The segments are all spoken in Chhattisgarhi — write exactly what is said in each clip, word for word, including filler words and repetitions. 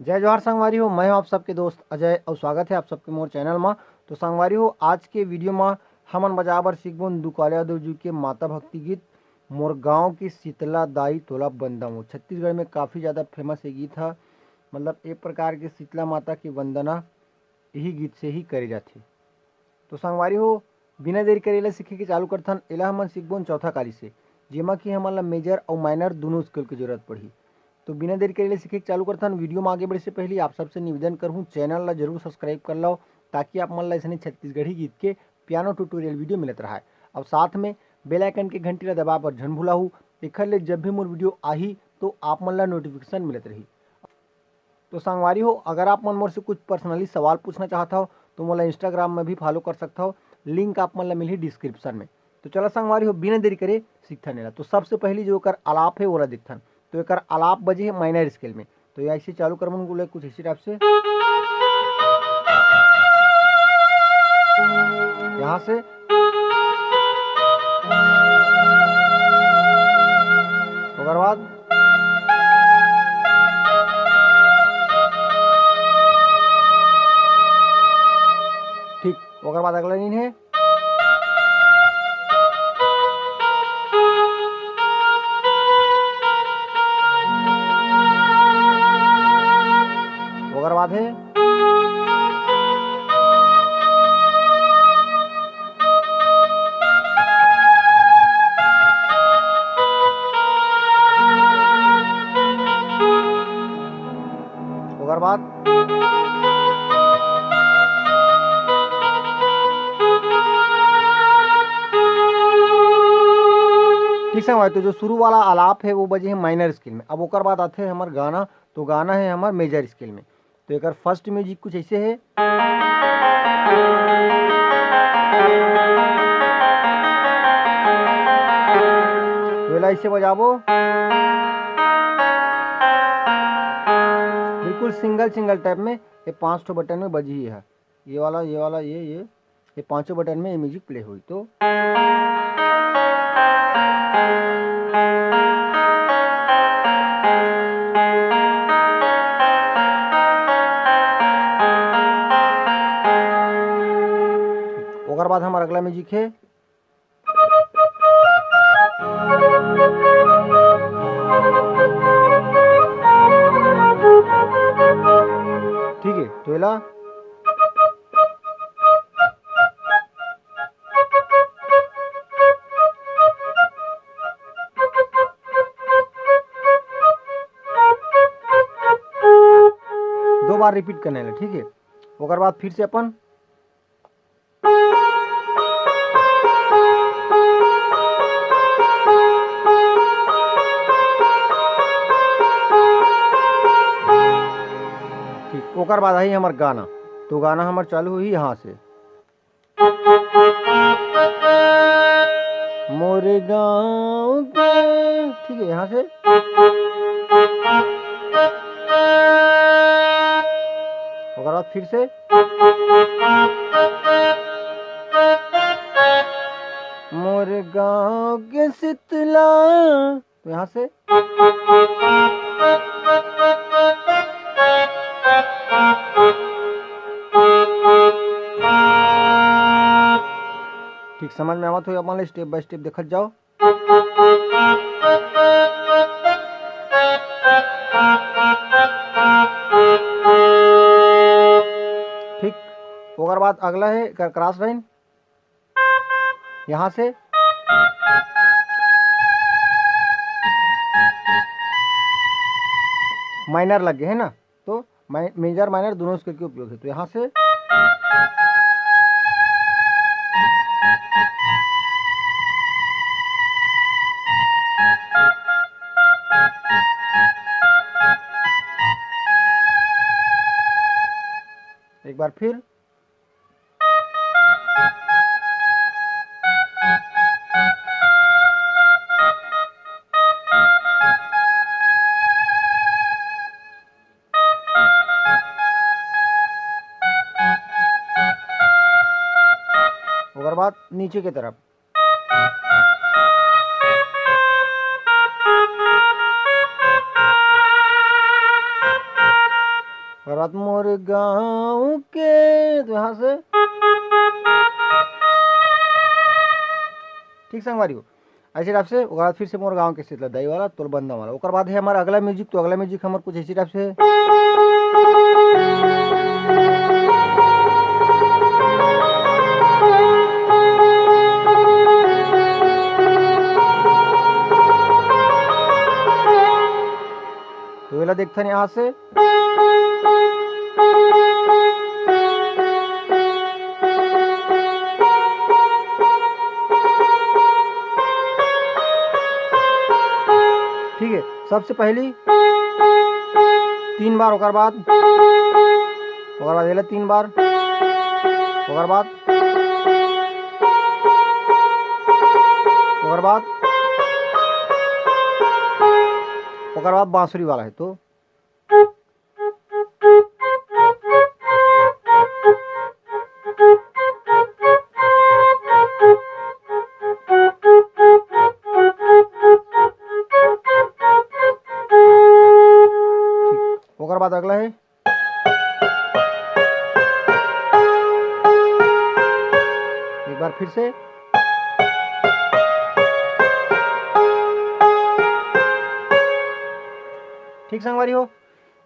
जय जोहार संगवारी हो, मैं हूं आप सबके दोस्त अजय और स्वागत है आप सबके मोर चैनल मा। तो संगवारी हो, आज के वीडियो मा हमन बजाए बर सीखबोन दुकाले यादव जी के माता भक्ति गीत मोर गांव की शीतला दाई तोला बंदम हो। छत्तीसगढ़ में काफ़ी ज़्यादा फेमस ये गीत है, मतलब एक प्रकार के शीतला माता की वंदना यही गीत से ही करे जाथे। तो संगवारी हो, बिना देरी करे एला सीखे के चालू करथन। एला हमन सीखबोन चौथा काली से, जेमा कि हमन ला मेजर अउ माइनर दोनों स्केल के जरूरत पड़ही। तो बिना देरी करे एला सीखे के चालू करथन। वीडियो में आगे बढ़े से पहले आप सबसे निवेदन करहूँ, चैनल ला जरूर सब्सक्राइब कर लो, ताकि आप मन ला ऐसने छत्तीसगढ़ी गीत के पियानो ट्यूटोरियल वीडियो मिलत रहे। और साथ में बेल आइकन के घंटी ला दबा बर झन भुलाहू, एखर ले जब भी मोर वीडियो आही तो आप मन ला नोटिफिकेशन मिलत रही। तो संगवारी हो, अगर आप मन मोर से कुछ पर्सनली सवाल पूछना चाहत हव तो मोला इंस्टाग्राम में भी फॉलो कर सकत हव, लिंक आप मन ला मिलही डिस्क्रिप्शन में। तो चला संगवारी हो, बिना देरी करे सीखथन एला। तो सबसे पहली जो एकर आलाप है ओला देखथन। तो एकर आलाप बजे है माइनर स्केल में। तो ऐसे चालू करबोन कुछ इसी टाइप से, यहाँ से। ओकर बाद ठीक, ओकर बाद अगला लाइन है। ओकर बाद है। ओकर बाद ठीक संगवारी, तो जो शुरू वाला आलाप है वो बजे है माइनर स्केल में। अब ओकर बाद आथे हमर गाना, तो गाना है हमर मेजर स्केल में। तो एकर फर्स्ट म्यूजिक कुछ ऐसे है। तो एला ऐसे बजाबो, बिल्कुल सिंगल सिंगल टाइप में। ये पांच ठो बटन में बजी है, ये वाला, ये वाला, ये ये ये पांचों बटन में ये म्यूजिक प्ले हुई। तो ओकर बाद हमारा अगला म्यूजिक है। ठीक है, तो एला दो बार रिपीट करने ला, ठीक है। ओकर बाद फिर से अपन ठीक, ओकर बाद आई हमर गाना। तो गाना हमर चालू हुई यहाँ से। मोरे गांव के, ठीक है, यहाँ से। ओकर बाद फिर से। मोरे गांव के शीतला, तो यहाँ से। ठीक समझ में आवत हो, अपन स्टेप बाय स्टेप देखत जाओ। ठीक, ओकर बाद अगला है एकर क्रॉस लाइन। यहाँ से माइनर लग गए है ना, तो मेजर माइनर दोनों स्केल के उपयोग है। तो यहाँ से एक बार फिर ओकर बाद नीचे के तरफ। रात मोर गाँव के, तो यहाँ से ठीक संगवारी हो, ऐसे टाइप से। ओकर बाद फिर से मोर गाँव के शीतला दाई वाला, तोला बंदना वाला। ओकर बाद है हमारा अगला म्यूजिक, तो अगला म्यूजिक हमार कुछ ऐसी टाइप से। तो एला देखथन यहाँ से। ठीक है, सबसे पहली तीन बार, ओकर बाद, ओकर बाद एला तीन बार, ओकर बाद, ओकर बाद, ओकर बाद बांसुरी वाला है। तो ओकर बाद अगला है, एक बार फिर से। ठीक संगवारी हो,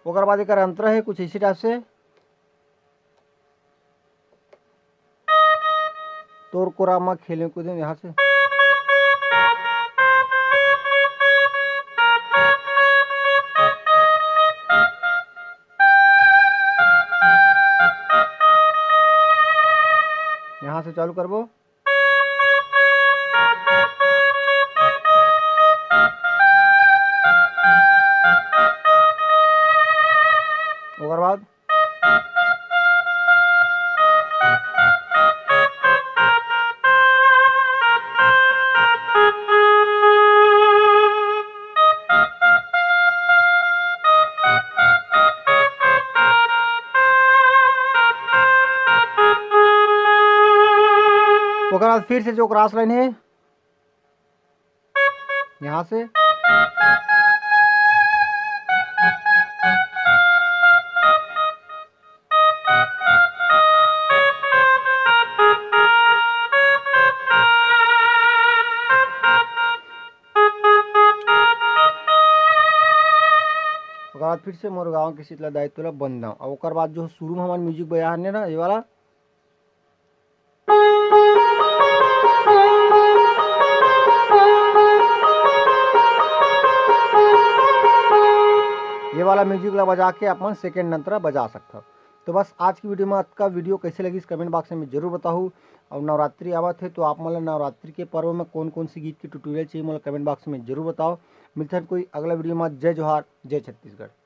ओकर बाद एकर अंतरा है कुछ इसी टाइप से। तोर कोरा म खेले कूदे, यहाँ से। यहाँ से चालू करबो। ओकर बाद ओकर बाद फिर से जो क्रॉस लाइन है, यहाँ से। ओकर बाद फिर से मोर गाँव के शीतला दाई तोला बंदना। और ओकर बाद जो शुरू में हमार म्यूजिक बजा है ना, ये वाला, ये वाला म्यूजिक ला बजा के अपन सेकंड अंतरा बजा सकथव। तो बस आज की वीडियो में अतका। वीडियो कैसे लगिस कमेंट बॉक्स में जरूर बताहू। और नवरात्रि आवत है, तो आप मन ला नवरात्रि के पर्व में कौन कौन सी गीत के ट्यूटोरियल चाहिए, मोला कमेंट बॉक्स में जरूर बताओ। मिलथन कोई अगला वीडियो में। जय जोहार, जय छत्तीसगढ़।